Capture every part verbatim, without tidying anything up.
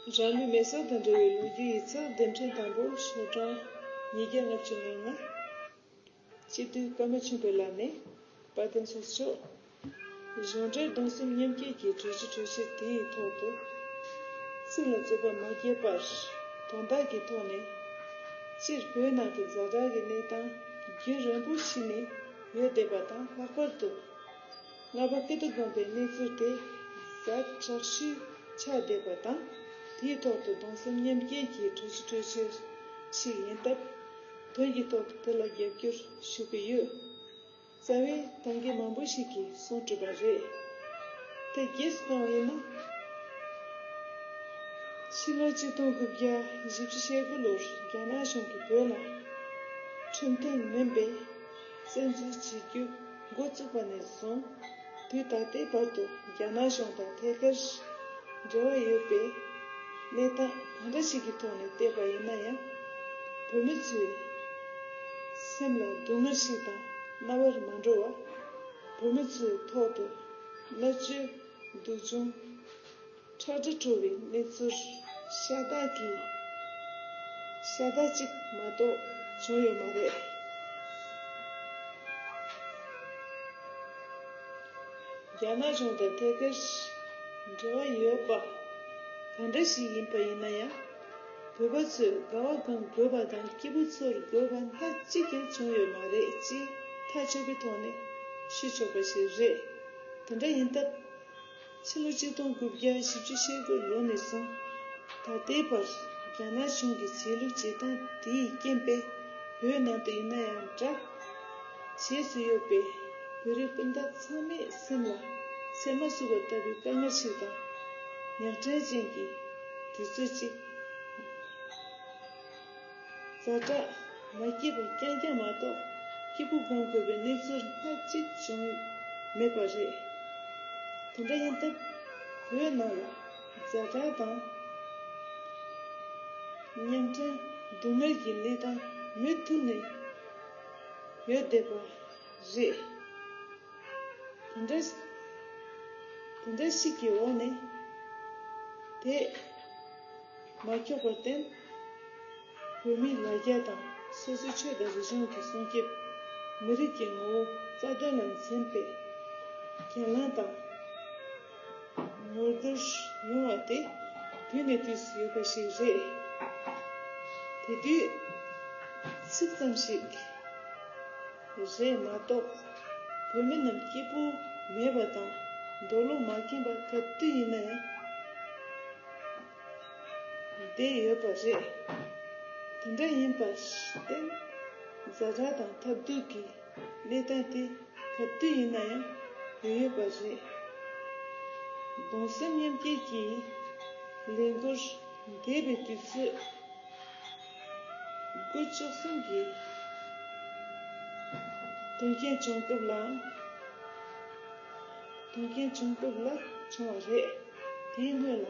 རང་ལུས་མེ་སྲེག་དང་འབྲེལ་བའི་ལོ་རྒྱུས་ཡིག་ཚགས་བརྡ་འཕྲིན་དང་པོ། ཤོག་གྲངས་ཉིས་བརྒྱ་ལྔ་བཅུ་ང་ལྔ། སྤྱི་འཐུས་ཀརྨ་ཆོས་འཕེལ་ལགས་ནས། དཔལ་ལྡན་ཚོགས་གཙོ་མཆོག་གཞུང་འབྲེལ་གདུང་སེམས་མཉམ་སྐྱེད་ཀྱི་གྲོས་གཞི་གྲོས་ཆོད་དེའི་ཐོག་ཏུ། ཚིག་ལ་རྩོད་པ་མ་བརྒྱབ་པར་དོན་དག་གི་ཐོག་ནས། སྤྱིར་བོད་ནང་གི་ཛ་དྲག་གི་གནས་སྟངས་རྒྱུན་རིང་པོ་ཞིག་ནས་ཡོད་བསྡད་པ་དང་། ལྷག་པར་དུ། རྔ་པ་ཀིརྟི་དགོན་པའི་གནས་ཚུལ་དེ་ཛ་དྲག་ཤོས་ཆགས་བསྡད་པ་དང་། དེའི་ཐོག་ཏུ་གདུང་སེམས་མཉམ་སྐྱེད་ཀྱི་གྲོས་གཞི་གྲོས་ཆོད་ཞིག་ཡིན་སྟབས། དོན་གྱི་ཐོག་ཏུ་དེ་ལ་རྒྱབ་སྐྱོར་ཞུ་གི་ཡོད། རྩ་བའི་ཐང་གི་མང་པོ་ཞིག་གིས་གསུང་གྲུབ་པ་རེད། དེ་རྒྱས་སུ་བཏང་བ་ཡིན་ན། ཕྱི་ལོ་ཆིག་སྟོང་དགུ་བརྒྱ་བཞི་བཅུ་ཞེ་དགུ་ལོར་རྒྱ་ནག་གཞུང་གིས་བོད་ལ་ཁྲvicིམས་ཐོན་མིན་པའི་བཙན་འཛུལ་བྱེད་རྒྱུ་འགོ་བཙུགས་པ་ནས་བཟུང་། དུས་ད་ལྟའི་བར་དུ་རྒྱ་ནག་གཞུང་དང་ཐད་ཀར་འབྲེལ་བ་ཡོད་པའི་གནས་སྟངས་གང་འདྲ་ཞིག་གི་ཐོག་ནས་བལྟས་པ་ཡིན་ན་ཡང་། བོད་མི་ཚོའི་སེམས་ལ་སྡུག་བསྔལ་ཞིག་དང་རྣ་བར་མ་འགྲོ་བ། བོད་མི་ཚོའི་ཐོག་ཏུ་མནར་གཅོད་སྡུག་སྦྱོང་ཁྲག་དྲི་བྲོ་བའི་གནས་ཚུལ་ཤ་སྟག་གི་ཤ་སྟག་ཅིག་མ་གཏོགས་བྱུང་ཡོད་མ་རེད། རྒྱ་ནག་གཞུང་དང་ཐད་ཀར་འབྲེལ་བ་ཡོད་པ་གང་འདྲ་ཞིག་ཡིན་པ་ཡིན་ན་ཡང་། བོད་པ་ཚོས་དགའ་བ་གང་དགོས་པ་དང་སྐྱིད་པོ་ཚོར་དགོས་པ་སྣ་གཅིག་ཀྱང་བྱུང་ཡོད་མ་རེད་ཅེས་ཐག་ཆོད་པའི་ཐོག་ནས་ཞུ་ཆོག་པ་ཞིག་རེད། དེ་འདྲ་ཡིན་སྟབས། ཕྱི་ལོ་ཆིག་སྟོང་དགུ་བརྒྱ་བཞི་བཅུ་ཞེ་དགུ་ལོ་ནས་བཟུང་ད་ལྟའི་བར་རྒྱ་ནག་གཞུང་གི་བྱེད་ལུགས་བྱེད་སྟངས་དེའི་རྐྱེན་པས། བོད་ནང་དུ་ཡིན་ན་ཡང་འདྲ། བྱེས་སུ་ཡོད་པའི་བོད་རིགས་སྤུན་ཟླ་ཚང་མའི་སེམས་ལ་ཚེར་མ་ཟུག་པ་ལྟ་བུའི་དཀའ་ངལ་ཞིག་དང་། ཉམས་ཕྲན་ཅན་གྱི་དུས་ཚོད་ཅིག་ཛ་དྲག་མ་སྐྱིད་པ་རྐྱང་རྐྱང་མ་གཏོགས། སྐྱིད་པོ་སྒོམ་དགོས་པའི་གནས་ཚུལ་སྣ་གཅིག་བྱུང་མེད་པ་རེད། དེ་འདྲ་ཡིན་སྟབས། བོད་ནང་ལ་ཛ་དྲག་དང་། ཉམས་ཕྲན་སྡུག་བསྔལ་གྱི་གནས་སྟངས་མུ་མཐུད་ནས་ཡོད་བསྡད་པ་རེད། དེ་འདྲ་དེ་འདྲ་ཞིག་གི་འོག་ནས་དེ་མ་འཁྱོག་པར་བརྟེན། བོད་མིའི་ལ་རྒྱ་དང་སོ་སོའི་ཆོས་དང་རིག་གཞུང་གི་སྲུང་སྐྱོབ། མི་རིགས་ཀྱི་ངོ་བོ་རྩ་དོན་ལ་འཛིན་པའི་གྱེན་ལངས་དང་ངོ་རྒོལ་ཡོང་བ་དེ་དུས་ནས་དུས་སུ་ཡོད་པ་ཞིག་རེད། དེ་དུས་ཚིག་ཙམ་ཞིག་རེད་མ་གཏོགས། བོད་མི་རྣམས་སྐྱིད་པོ་མེད་པ་དང་། འདོད་བློ་མ་ཁེངས་པ་ག་དུས་ཡིན་ན་ཡང་བསྡད་ཡོད་པ་རེད། དེ་འདྲ་ཡིན་པར་བརྟེན། ཛ་དྲག་དང་ཐབས་སྡུག་གི་གནས་སྟངས་དེ་ག་དུས་ཡིན་ན་ཡང་ཡོད་ཡོད་པ་རེད། གདུང་སེམས་མཉམ་སྐྱེད་ཀྱི་ལས་འགུལ་འདས་པའི་དུས་ཚོད། དགུ་བཅུ་གསུམ་གྱི་དོན་རྐྱེན་བྱུང་སྐབས་ལ། དོན་རྐྱེན་བྱུང་སྐབས་ལ་བྱུང་བ་རེད། དེའི་སྔོན་ལ་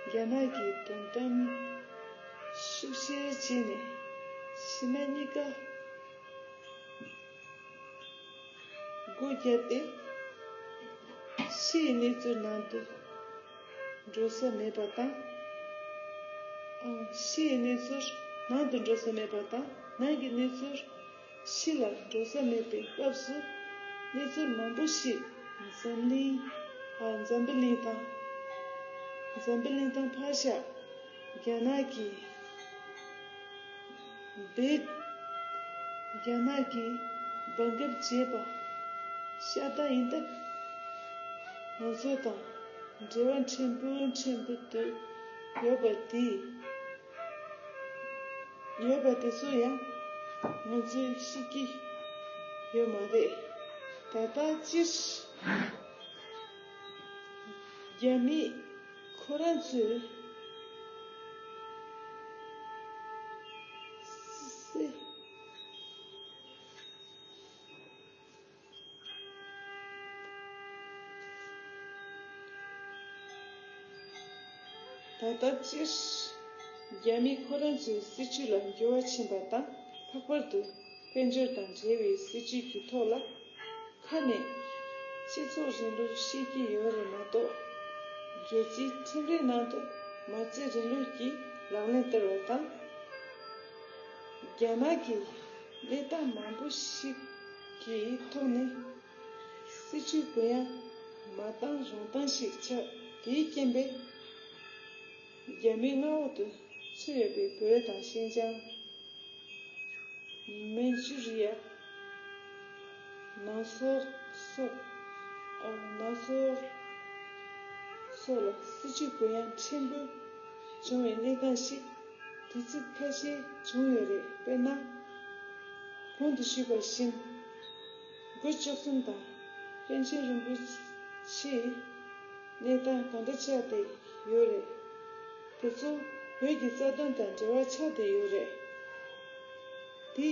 རྒྱ་ནག་གིས་དོ་དམ་ཤུགས་ཆེར་བྱས་ནས། ཕྱི་ནང་གཉིས་ཀ་སྒོ་བརྒྱབ་སྟེ། ཕྱི་ཡི་གནས་ཚུལ་ནང་དུ་འགྲོ་ས་མེད་པ་དང་། ཨང་། ཕྱི་ཡི་གནས་ཚུལ་ནང་དུ་འགྲོ་ས་མེད་པ་དང་། ནང་གི་གནས་ཚུལ་ཕྱི་ལ་འགྲོ་ས་མེད་པའི་སྐབས་སུ། གནས་ཚུལ་མང་པོ་ཞིག་འཛམ་གླིང་། ཨ། འཛམ་བུ་གླིང་དང་། འཛམ་བུ་གླིང་དང་ཕར་ཞོག་རྒྱ་ནག་གིས་འབད། རྒྱ་ནག་གིས་འབད་འགབ་བྱས་པ་ཤ་སྟག་ཡིན་སྟབས། ང་ཚོ་དང་འབྲེལ་བ་ཕྲན་བུ་ཕྲན་བུ་དུ་ཡོད་པ་དེ། ཡོད་པ་དེ་ཚོ་ཡང་ང་ཚོས་ཤེས་ཀྱི་ཡོད་མ་རེད། ད་ལྟ་སྤྱིར་རྒྱ་མི་ཁོ་རང་ཚོས་སྲིད། ད་ལྟ་སྤྱིར་རྒྱ་མི་ཁོ་རང་ཚོའི་སྲིད་བྱུས་ལ་འགྱུར་བ་ཕྱིན་པ་དང་། ལྷག་པར་དུ་དཔལ་འབྱོར་དང་འབྲེལ་བའི་སྲིད་བྱུས་ཀྱི་ཐོག་ལ་ཁ་ནས་སྤྱི་ཚོགས་རིང་ལུགས་བཤད་ཀྱི་ཡོད་རེད་མ་གཏོགས། རྒྱལ་སྤྱིའི་ཁྲིམས་རའི་ནང་དུ་ མ་རྩའི་རིང་ལུགས་ཀྱི་ལག་ལེན་བསྟར་བ་དང་། རྒྱ་ནག་གི་གནས་སྟངས་མང་པོ་ཞིག་གི་ཐོག་ནས་སྲིད་བྱུས་གུ་ཡངས་མ་བཏང་རང་བཏང་ཞིག་ཆགས། དེའི་རྐྱེན་པས་རྒྱ་མིའི་མངའ་འོག་ཏུ་ཚུད་ཡོད་པའི་བོད་དང་ཤིན་ཅང་། མན་ཇུ་རི་ཡ། ནང་སོག་སོགས། ཨ། ནང་སོག་སོགས་ལ་སྲིད་བྱུས་གུ་ཡངས་ཕྲན་བུ་བྱུང་བའི་གནས་སྟངས་ཤིག་དུས་ཚིགས་ཁ་ཤས་བྱུང་ཡོད་རེད། དཔེར་ན། གོང་དུ་ཞུས་པ་བཞིན། དགུ་བཅུ་གསུམ་དང་པཎ་ཆེན་རིན་པོ་ཆེའི་གནས་སྟངས་གང་འདྲ་ཆགས་བསྡད་ཡོད་རེད། དེ་ཚོ་བོད་ཀྱི་རྩ་དོན་དང་འབྲེལ་བ་ཆགས་བསྡད་ཡོད་རེད། དེ་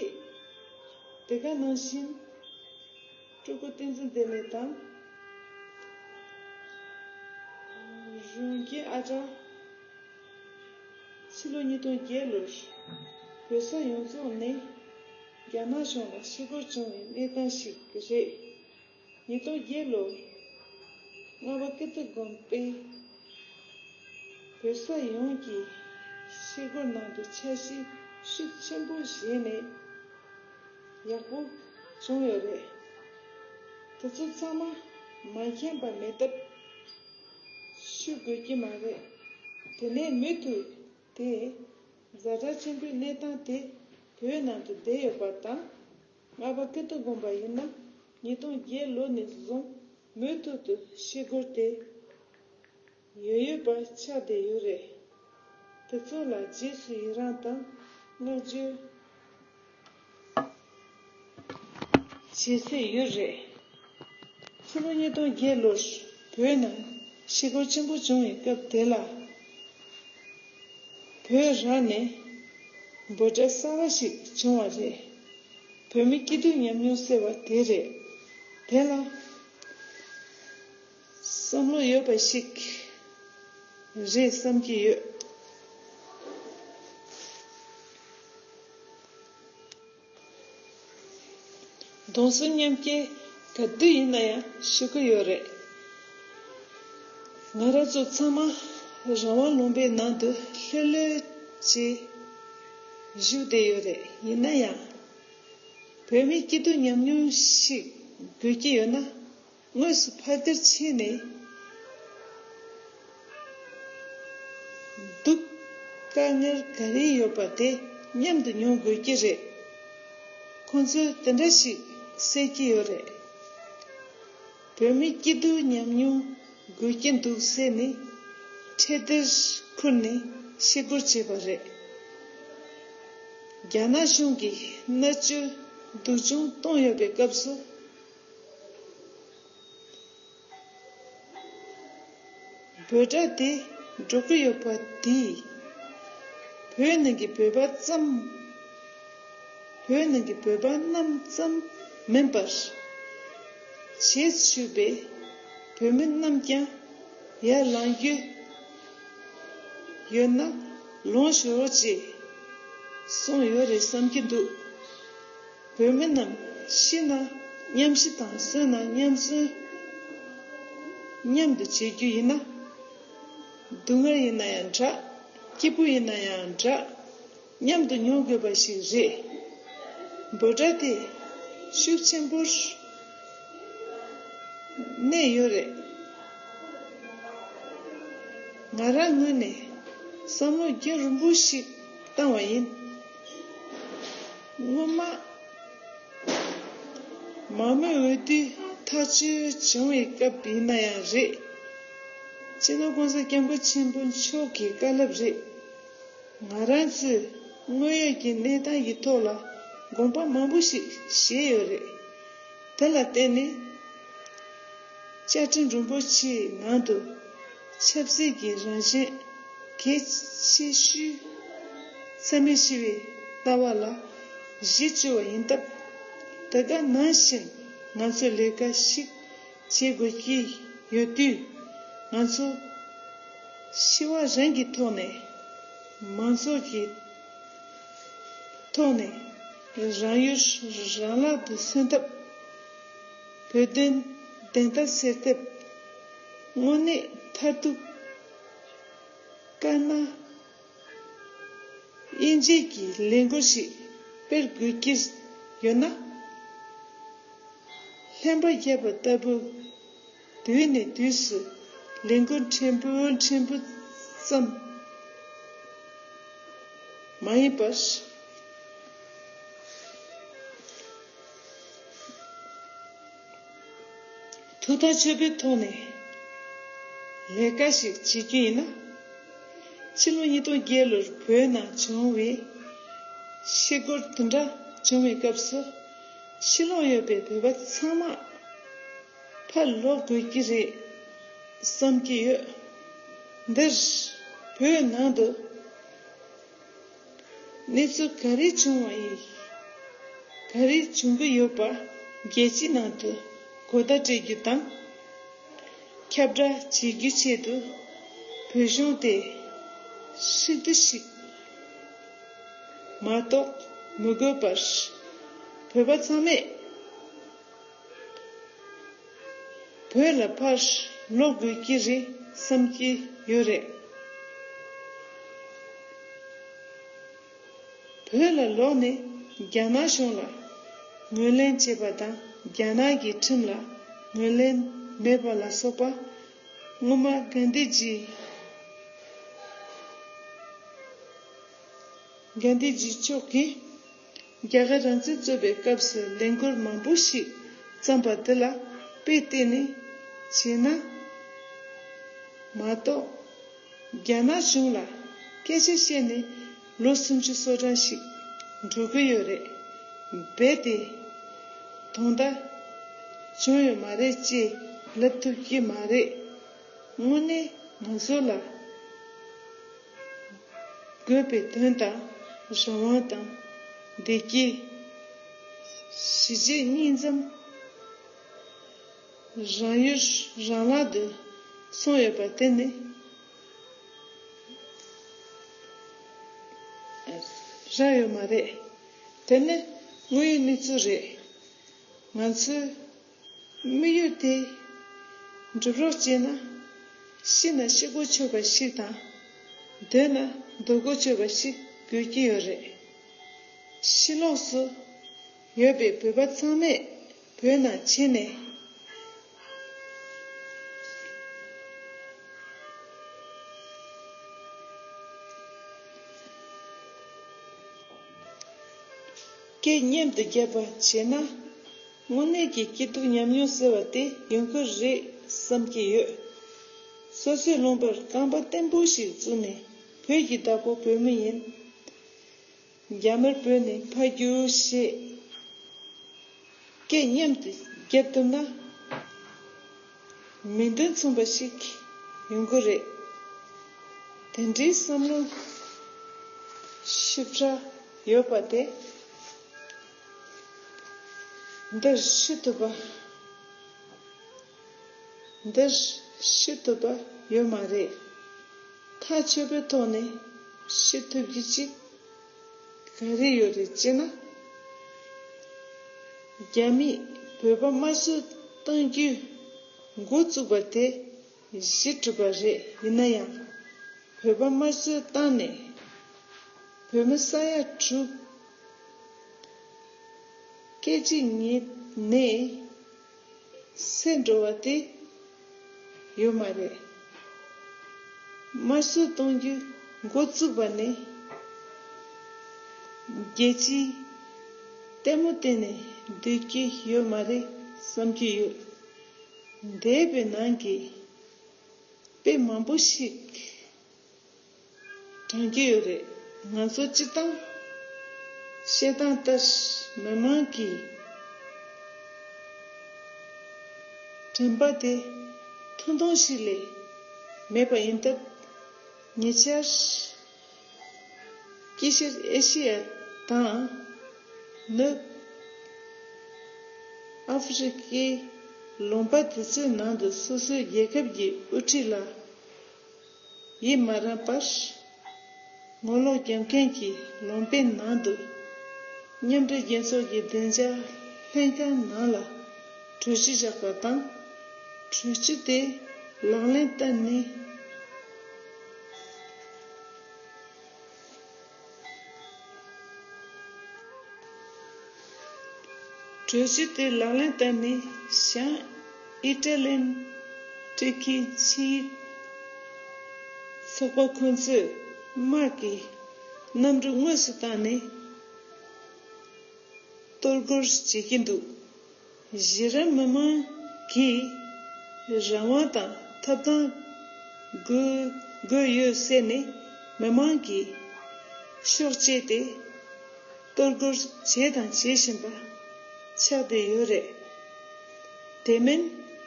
དེ་ག་ནང་བཞིན། སྤྲུལ་སྐུ་བསྟན་འཛིན་བདེ་ལེགས་དང་། རོང་རྒྱས་ཨ་གྲགས། ཕྱི་ལོ་ཉིས་སྟོང་བརྒྱད་ལོར་བོད་ས་ཡོངས་རྫོགས་ནས་རྒྱ་ནག་གཞུང་ལ་ཤི་སྐོར་བྱུང་བའི་གནས་སྟངས་ཤིག་རེད། ཉིས་སྟོང་བརྒྱད་ལོར་རྔ་བ་ཀིརྟི་དགོན་པའི་བོད་ས་ཡོངས་ཀྱི་ཤི་སྐོར་ནང་དུ་འཆར་གཞི་ཤུགས་ཆེན་པོ་བཞེས་ནས་ཡག་པོ་བྱུང་ཡོད་རེད། དེ་ཚོ་ཚང་མ་མ་མཁྱེན་པ་མེད་སྟབས་ཞུ་དགོས་ཀྱི་མ་རེད། དེ་ནས་མུ་མཐུད་དེ་ཛ་དྲག་ཆེན་པོའི་གནས་སྟངས་དེ་བོད་ནང་དུ་བསྡད་ཡོད་པ་དང་། རྔ་བ་ཀིརྟི་དགོན་པ་ཡིན་ན་ཉིས་སྟོང་བརྒྱད་ལོ་ནས་བཟུང་མུ་མཐུད་དུ་ཤི་སྐོར་དེ་ཡོད་ཡོད་པ་ཆགས་བསྡད་ཡོད་རེད། དེ་ཚོ་ལ་རྗེས་སུ་ཡི་རང་དང་བསྔགས་བརྗོད་བྱེད་སྲོལ་ཡོད་རེད། ཕྱི་ལོ་ཉིས་སྟོང་བརྒྱད་ལོར་བོད་ནང་ཤི་སྐོར་ཆེན་པོ་བྱུང་བའི་སྐབས་དེ་ལ། བོད་རང་ནས་འབོད་སྒྲ་གསར་བ་ཞིག་བྱུང་བ་རེད། བོད་མི་སྐྱིད་སྡུག་མཉམ་མྱོང་ཟེར་བ་དེ་རེད། དེ་ལ་བསམ་བློ་ཡོད་པ་ཞིག་རེད་བསམ་གྱི་ཡོད། གདོང་བསུ་མཉམ་སྐྱེལ་ག་དུས་ཡིན་ན་ཡང་ཞུ་གི་ཡོད་རེད། ང་རང་ཚོ་ཚང་མ་རང་དབང་ལུང་པའི་ནང་དུ་ལྷོད་ལྷོད་བྱས་བཞུགས་བསྡད་ཡོད་རེད། ཡིན་ན་ཡང་། བོད་མི་སྐྱིད་སྡུག་མཉམ་མྱོང་ཞིག་དགོས་ཀྱི་ཡོད་ན། དངོས་སུ་ཕར་འདིར་ཕྱིན་ནས་སྡུག་དཀའ་ངལ་ག་རེ་ཡོད་པ་དེ་མཉམ་དུ་མྱོང་དགོས་ཀྱི་རེད། ཁོང་ཚོས་དེ་འདྲ་ཞིག་ཟེར་གྱི་ཡོད་རེད། བོད་མི་སྐྱིད་སྡུག་མཉམ་མྱོང་དགོས་ཀྱི་འདུག་ཟེར་ནས་འཕྲེད་དེར་ཁུར་ནས་ཤི་སྐོར་བྱས་པ་རེད། རྒྱ་ནག་གཞུང་གིས་མནར་གཅོད་སྡུག་སྦྱོང་བཏང་ཡོད་པའི་སྐབས་སུ། འབོད་སྒྲ་དེ་སྒྲོག་གི་ཡོད་པ་དེས། བོད་ནང་གི་བོད་པ་ཙམ། བོད་ནང་གི་བོད་པ་རྣམས་ཙམ་མིན་པར། བྱེས་ཆུད་པའི་བོད་མི་རྣམས་ཀྱང་ཡར་ལངས་རྒྱུ་ཡོད་ན་ལོངས་ཤོག་ཅེས་གསུངས་ཡོད་རེད་བསམ་གྱི་འདུག་བོད་མི་རྣམས་ཤི་ན་མཉམ་ཤི་དང་གསོན་ན་མཉམ་གསོན། མཉམ་དུ་བྱེད་རྒྱུ་ཡིན་ན། སྡུག་བསྔལ་ཡིན་ན་ཡང་འདྲ། སྐྱིད་པོ་ཡིན་ན་ཡང་འདྲ། མཉམ་དུ་མྱོང་དགོས་པ་ཞིག་རེད། འབོད་སྒྲ་དེ་ཤུགས་ཆེན་པོར་གནས་ཡོད་རེད། ང་རང་ངོས་ནས་བསམ་བློ་རྒྱ་རིང་པོ་ཞིག་བཏང་བ་ཡིན། སྔོན་མ། མང་མོས་འོས་བསྡུའི་ཐག་གཅོད་བྱུང་བའི་སྐབས་ཡིན་ན་ཡང་རེད། སྤྱི་ནོར་༸གོང་ས་༸སྐྱབས་མགོན་ཆེན་པོ་མཆོག་གི་བཀའ་སློབ་རེད། ང་རང་ཚོས་དངོས་ཡོད་ཀྱི་གནས་སྟངས་ཀྱི་ཐོག་ལ་དགོངས་པ་མང་པོ་ཞིག་བཞེས་ཡོད་རེད། དེ་ལ་བརྟེན་ནས། བཅའ་ཁྲིམས་རིན་པོ་ཆེའི་ནང་དུ་ཆབ་སྲིད་ཀྱི་རང་བཞིན་གལ་ཆེ་ཤོས་འཚེ་མེད་ཞི་བའི་ལྟ་བ་ལ་གཞི་བཅོལ་བ་ཡིན་སྟབས། དེ་ག་ནང་བཞིན་ང་ཚོས་ལས་ཀ་ཞིག་བྱེད་དགོས་ཀྱི་ཡོད་དུས། ང་ཚོ་ཤི་བ་རང་གི་ཐོག་ནས་མང་ཚོགས་ཀྱི་ཐོག་ནས་རང་ཡུལ་རང་བརླག་ཏུ་སོན་ཐབས། བོད་དོན་བདེན་མཐའ་སེལ་ཐབས། དངོས་གནས་མཐར་ཐུག་ དཀར་ནག་དབྱེ་འབྱེད་ཀྱི་ལས་འགུལ་ཞིག་སྤེལ་དགོས་ཀྱི་ཡོད་ན། ལྷན་པ་བརྒྱབ་པ་ལྟ་བུ། དུས་ནས་དུས་སུ་ལས་འགུལ་ཕྲན་བུ་ཕྲན་བུ་ཙམ་མ་ཡིན་པར། ཐུགས་ཐག་ཆོད་པོའི་ཐོག་ནས་ལས་ཀ་ཞིག་བྱེད་རྒྱུ་ཡིན་ན། ཕྱི་ལོ་ཉིས་སྟོང་བརྒྱད་ལོར་བོད་ནང་བྱུང་བའི་ཤི་སྒོར་དེ་འདྲ་བྱུང་བའི་སྐབས་སུ། ཕྱི་ལོགས་ཡོད་པའི་བོད་པ་ཚང་མ་ཕར་ལོག་དགོས་ཀྱི་རེད་བསམ་གྱི་ཡོད། འདིར་བོད་ནང་དུ་གནས་ཚུལ་ག་རེ་བྱུང་བ་ཡིན། ག་རེ་བྱུང་གི་ཡོད་པ་རྒྱལ་སྤྱིའི་ནང་དུ་གོ་བརྡ་སྤྲད་རྒྱུ་དང་། ཁྱབ་བསྒྲགས་བྱེད་རྒྱུའི་ཆེད་དུ་བོད་གཞུང་དེ་ཧྲིལ་བསྡུ་ཞིག་མ་གཏོགས་མི་དགོས་པར། བོད་པ་ཚང་མས་བོད་ལ་ཕར་ལོག་དགོས་ཀྱི་རེད་བསམ་གྱི་ཡོད་རེད། བོད་ལ་ལོག་ནས་རྒྱ་ནག་གཞུང་ལ་ངོས་ལེན་བྱེད་པ་དང་། རྒྱ་ནག་གི་ཁྲིམས་ལ་ངོས་ལེན་མེད་པ་ལ་སོགས་པ། སྔོན་མ་གྷན་དྷི་ཇི། གྷན་དྷི་ཇི་མཆོག་གིས་རྒྱ་གར་རང་བཙན་རྩོད་པའི་སྐབས་སུ་ལས་འགུལ་མང་པོ་ཞིག་བརྩམས་པ་དེ་ལ་དཔེ་བལྟས་ནས་བྱས་ན་མ་གཏོགས། རྒྱ་ནག་གཞུང་ལ་སྐད་ཆ་བཤད་ནས་ལོ་སུམ་ཅུ་སོ་གྲངས་ཤིག་འགྲོ་གི་ཡོད་རེད། རྦད་དེ་དོན་དག་བྱུང་ཡོད་མ་རེད་ཅེས་ལབ་ཐུབ་ཀྱི་མ་རེད། དངོས་གནས་ང་ཚོ་ལ་དགོས་པའི་དོན་དང་། རང་དབང་དང་བདེ་སྐྱིད། གཞིས་བྱེས་གཉིས་འཛོམས། རང་ཡུལ་རང་ལག་ཏུ་སོང་ཡོད་པ་དེ་ནི་རག་ཡོད་མ་རེད། དེ་ནི་དངོས་ཡོད་གནས་ཚུལ་རེད། ང་ཚོས་དམིགས་ཡུལ་དེ་འགྲུབ་རོགས་བྱས་ན། ཤི་ན་ཤི་གོ་ཆོད་པ་ཞིག་དང་། སྡོད་ན་སྡོད་གོ་ཆོད་པ་ཞིག་དགོས་ཀྱི་ཡོད་རེད། ཕྱི་ལོགས་སུ་ཡོད་པའི་བོད་པ་ཚང་མས་བོད་ནང་ཕྱིན་ནས། སྐད་མཉམ་དུ་བརྒྱབ་པ་བྱས་ན། དངོས་གནས་ཀྱི་སྐྱིད་སྡུག་མཉམ་མྱོང་ཟེར་བ་དེ་ཡོང་གི་རེད་བསམ་གྱི་ཡོད། སོ་སོའི་ལུང་པར་རྐང་པ་བརྟན་པོ་ཞིག་བཙུགས་ནས། བོད་ཀྱི་བདག་པོ་བོད་མི་ཡིན། རྒྱ་དམར་བོད་ནས་ཕར་རྒྱུགས་ཞེས་སྐད་མཉམ་དུ་བརྒྱབ་ཐུབ་ན། མིང་དོན་མཚུངས་པ་ཞིག་ཡོང་གི་རེད། དེ་འདྲའི་བསམ་བློ་ཞིབ་ཕྲ་ཡོད་པ་དེ། འདིར་ཤི་ཐུབ་པ། འདིར་ཤི་ཐུབ་པ་ཡོད་མ་རེད། ཐག་ཆོད་པོའི་ཐོག་ནས་ཤི་ཐུབ་རྒྱུ་ཅིག་ག་རེ་ཡོད་རེད་ཅེ་ན། རྒྱ་མིས་བོད་པ་དམར་གསོད་གཏོང་རྒྱུའི་འགོ་བཙུགས་པ་དེ་གཞི་གྲུབ་པ་རེད། ཡིན་ན་ཡང་། བོད་པ་དམར་གསོད་བཏང་ནས་བོད་མི་ས་ཡ་དྲུག་སྐད་ཅིག་ཉིད་ནས་བསད་འགྲོ་བ་དེ་ཡོད་མ་རེད། དམར་གསོད་གཏོང་རྒྱུ་འགོ་བཙུགས་པ་ནས་རྒྱལ་སྤྱིའི་ལྟད་མོ་བལྟས་ནས་སྡོད་ཀྱི་ཡོད་མ་རེད་བསམ་གྱི་ཡོད། འདས་པའི་ནང་གི་དཔེ་མང་པོ་ཞིག་དྲན་གྱི་ཡོད་རེད། ང་ཚོ་སྤྱིར་བཏང་བཤད་སྟངས་ལྟར་མི་མང་གི་དྲན་པ་དེ་ཐུང་ཐུང་ཞིག་ལས་མེད་པ་ཡིན་སྟབས། ཉེ་ཆར་དཀྱིལ་ཤར་ཨེ་ཤི་ཡ་དང་ནུབ་ཨ་ཧྥེ་རི་ཀའི་ལུང་པ་དེ་ཚོའི་ནང་དུ་སོ་སོའི་རྒྱལ་ཁབ་ཀྱི་དབུ་ཁྲིད་ལ་ཡིད་མ་རངས་པར་ངོ་ལོག་རྒྱབ་མཁན་གྱི་ལུང་པའི་ནང་དུ་མཉམ་འབྲེལ་རྒྱལ་ཚོགས་ཀྱི་བདེ་འཇགས་ལྷན་ཁང་ནང་ལ་གྲོས་གཞི་བཞག་པ་དང་། གྲོས་གཞི་དེ་ལག་ལེན་བསྟར་ནས་ གྲོས་ཆོད་དེ་ལག་ལེན་བསྟར་ནས་བྱང་ཨི་ཊ་ལན་སྤྲོད་མཁན་ཕྱིའི་ཚོགས་པ་ཁོང་ཚོས་དམག་གི་གནམ་གྲུ་དངོས་སུ་བཏང་ནས་གཏོར་རྒོལ་བྱེད་ཀྱི་འདུག་གཞི་རིམ་མི་མང་གིས་རང་དབང་དང་ཐོབ་ཐང་དགོས་དགོས་ཡོད་ཟེར་ནས་མི་མང་གིས་ཤུགས་བསྐྱེད་དེ་གཏོར་རྒོལ་བྱས་དང་བྱེད་བཞིན་པ་ཆགས་བསྡད་ཡོད་རེད། དེ་མིན་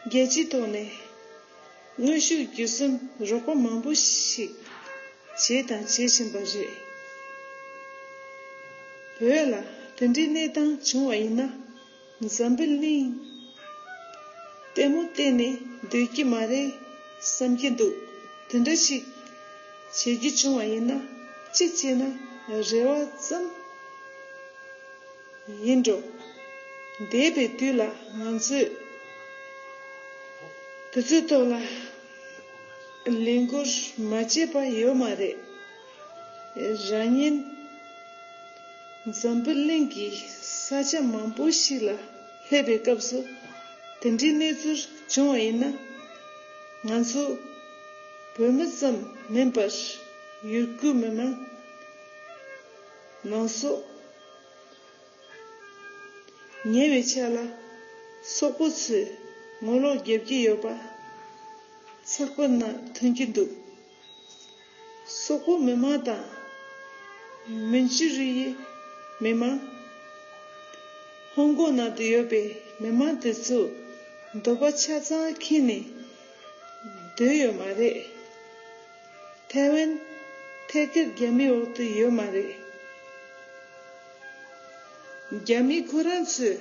རྒྱལ་སྤྱིའི་ཐོག་ནས་དངོས་ཤུགས་བརྒྱུད་གསུམ་རོགས་པ་མང་པོ་ཞིག་བྱས་དང་བྱེད་བཞིན་པ་རེད། བོད་ལ་དེ་འདྲའི་གནས་སྟངས་བྱུང་བ་ཡིན་ན། འཛམ་བུ་གླིང་ལྟད་མོ་བལྟས་ནས་སྡོད་ཀྱི་མ་རེད་བསམ་གྱི་འདུག་དེ་འདྲ་ཞིག་བྱེད་རྒྱུ་བྱུང་བ་ཡིན་ན་གཅིག་བྱས་ན་རེ་བ་ཙམ་ཡིན་འགྲོ། འདས་པའི་དུས་ལ་ང་ཚོས་དེ་ཚོའི་ཐོག་ལ་ལས་འགུལ་མ་བྱས་པ་ཡོད་མ་རེད། རང་ཉིད་འཛམ་བུ་གླིང་གི་ས་ཆ་མང་པོ་ཞིག་ལ་སླེབས་པའི་སྐབས་སུ་དེ་འདྲའི་གནས་ཚུལ་བྱུང་བ་ཡིན་ན། ང་ཚོ་བོད་མི་ཙམ་མིན་པར་ཡུལ་སྐོར་མི་མང་ནང་སོག་ཉེ་བའི་ཆར་ལ་སོག་པོ་ཚོས་ངོ་ལོག་རྒྱབ་ཀྱི་ཡོད་པ་ཚགས་པར་ནང་ཐོན་གྱི་འདུག་སོག་པོ་མི་མང་དང་མན་ཇུ་རི་ཡའི་མི་མང་། ཧོང་ཀོང་ནང་དུ་ཡོད་པའི་མི་མང་དེ་ཚོས་འདོད་པ་ཆ་ཚང་འཁྱེར་ནས་སྡོད་ཡོད་མ་རེད། ཐའེ་ཝན་ཐད་ཀར་རྒྱ་མིའི་འོག་ཏུ་ཡོད་མ་རེད། རྒྱ་མི་ཁོ་རང་ཚོས་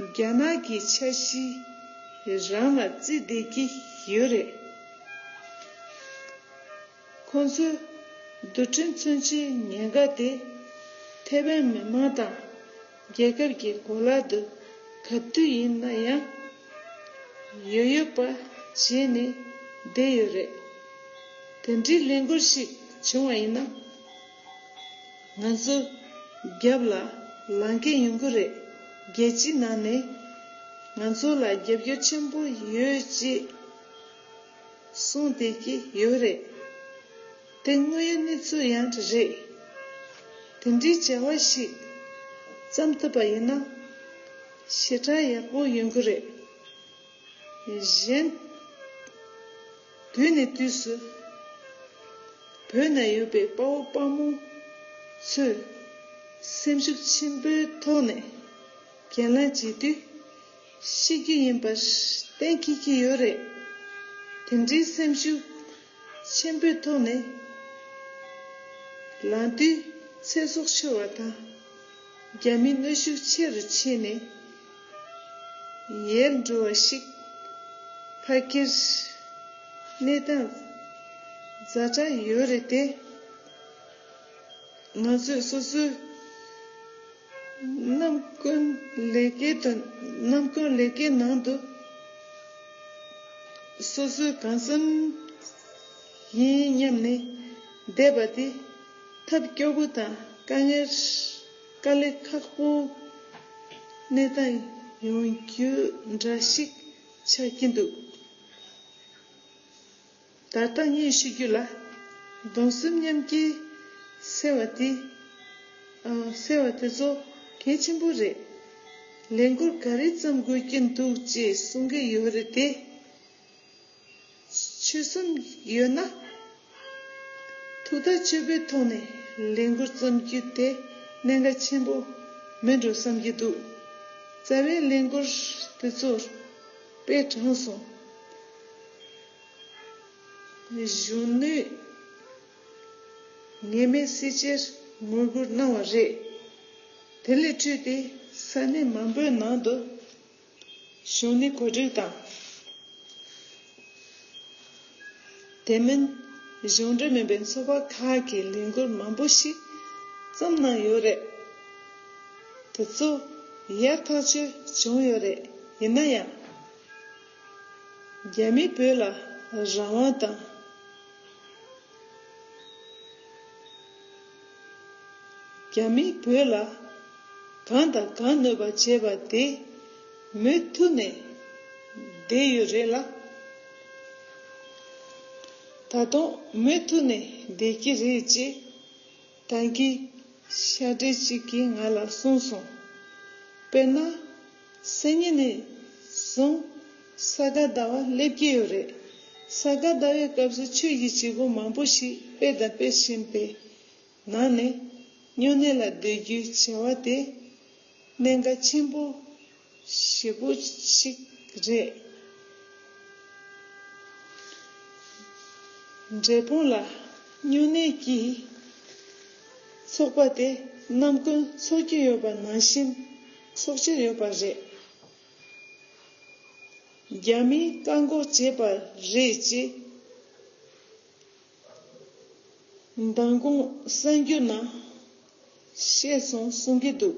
རྒྱ་ནག་གི་འཆར་གཞི་རང་ལ་བརྩིས་བསྡད་ཀྱི་ཡོད་རེད། ཁོང་ཚོས་རྡུལ་ཕྲན་མཚོན་ཆའི་ཉེན་ཁ་དེ་ཐའེ་ཝན་མི་མང་དང་རྒྱལ་ཁབ་ཀྱི་གོ་ལག་ཏུ་ག་དུས་ཡིན་ན་ཡང་ཡོད་ཡོད་པ་བྱས་ནས་བསྡད་ཡོད་རེད། དེ་འདྲའི་ལས་འགུལ་ཞིག་བྱུང་བ་ཡིན་ན། ང་ཚོ་རྒྱབ་ལ་ལངས་མཁན་ཡོང་གི་རེད། རྒྱལ་སྤྱིའི་ནང་ནས་ང་ཚོ་ལ་རྒྱབ་སྐྱོར་ཆེན་པོ་ཡོད་ཅེས་གསུངས་བསྡད་ཀྱི་ཡོད་རེད། དེ་དངོས་ཡོད་གནས་ཚུལ་ཡང་རེད། དེ་འདྲའི་བྱ་བ་ཞིག་བརྩམས་ཐུབ་པ་ཡིན་ན་ཞེ་དྲག་ཡག་པོ་ཡོང་གི་རེད། གཞན། དུས་ནས་དུས་སུ་བོད་ན་ཡོད་པའི་དཔའ་བོ་དཔའ་མོ་ཚོས་སེམས་ཤུགས་ཆེན་པོའི་ཐོག་ནས་གྱེན་ལངས་བྱེད་དུས་ཤི་རྒྱུ་ཡིན་པ་གཏན་འཁེལ་གྱི་ཡོད་རེད། དེ་འདྲའི་སེམས་ཤུགས་ཆེན་པོའི་ཐོག་ནས་ལངས་དུས་ཚེ་སྲོག་ཤོར་བ་དང་རྒྱ་མི་གནོན་ཤུགས་ཆེ་རུ་ཕྱིན་ནས་ཡལ་འགྲོ་བ་ཞིག་ཕལ་སྐད་གནས་སྟངས་ཛ་དྲག་ཡོད་རེད་དེ། ང་ཚོས་སོ་སོའི་རྣམ་ཀུན་ལས་ཀའི་དོན་རྣམ་ཀུན་ལས་ཀའི་ནང་དུ་སོ་སོའི་གང་བསམ་ཡིན་སྙམ་ནས་བསྡད་པ་དེ་ཐབས་སྐྱོ་པོ་དང་དཀའ་ངལ་དཀའ་ལས་ཁག་པོ་གནས་སྟངས་ཡོང་རྒྱུ་འདྲ་ཞིག་ཆགས་ཀྱི་འདུག་ད་ལྟ་ངས་ཞུ་རྒྱུ་ལ་སྡོམ་གསུམ་མཉམ་སྐྱེལ་ཟེར་བ་དེ། ཨ། ཟེར་བ་དེ་ཚོ་གལ་ཆེན་པོ་རེད། ལས་འགུལ་ག་རེ་བརྩམས་དགོས་ཀྱི་འདུག་ཅེས་གསུང་གི་ཡོད་རེད་དེ། ཆོད་སེམས་ཡོད་ན། ཐུགས་ཐག་ཆོད་པོའི་ཐོག་ནས་ལས་འགུལ་བརྩམས་རྒྱུ་དེ་གནད་འགག་ཆེན་པོ་མིན་འགྲོ་བསམ་གྱི་འདུག་རྩ་བའི་ལས་འགུལ་དེ་ཚོ་དཔེ་དྲངས་སོང་། གཞོན་ནུས་ངེས་མེད་སྲིད་ཆེད་ངོ་རྒོལ་གནང་བ་རེད། དེ་ལས་འཕྲོས་ཏེ་ས་གནས་མང་པོའི་ནང་དུ་གཞོན་ནུའི་གོ་སྒྲིག་དང་། དེ་མིན་གཞུང་འབྲེལ་མིན་པའི་ཚོགས་པ་ཁག་གིས་ལས་འགུལ་མང་པོ་ཞིག་བརྩམས་གནང་ཡོད་རེད། དེ་ཚོ་ཡག་ཐག་ཆོད་བྱུང་ཡོད་རེད། ཡིན་ན་ཡང་། རྒྱ་མིས་བོད་ལ་རང་དབང་དང་། རྒྱ་མིས་བོད་ལ་གང་དང་གང་གནོད་པ་བྱས་པ་དེ་ མུ་མཐུད་ནས་བསྡད་ཡོད་རེད་ལ། ད་དུང་མུ་མཐུད་ནས་བསྡད་ཀྱི་རེད་ཅེས་ད་གིན་ཤ་འདྲེ་གཅིག་གིས་ང་ལ་གསུངས་སོང་། དཔེར་ན། སང་ཉིན་ནས་བཟུང་ས་ག་ཟླ་བ་སླེབས་ཀྱི་ཡོད་རེད། ས་ག་ཟླ་བའི་སྐབས་སུ་ཆོས་ཀྱི་བྱེད་སྒོ་མང་པོ་ཞིག་སྤེལ་དང་སྤེལ་བཞིན་པའི་ནང་ནས་སྨྱུང་གནས་ལ་སྡོད་རྒྱུའི་བྱ་བ་དེ་གནད་འགག་ཆེན་པོ་ཞེ་པོ་ཞིག་རེད། འབྲས་སྤུངས་ལ་སྨྱུང་གནས་ཀྱི་ཚོགས་པ་དེ་ནམ་རྒྱུན་འཚོགས་ཀྱི་ཡོད་པ་ནང་བཞིན་འཚོགས་ཀྱི་ཡོད་པ་རེད། རྒྱ་མིས་བཀག་འགོག་བྱས་པ་རེད་ཅེས་མདང་དགོང་གསར་འགྱུར་ནང་བཤད་སོང་གསུང་གི་འདུག་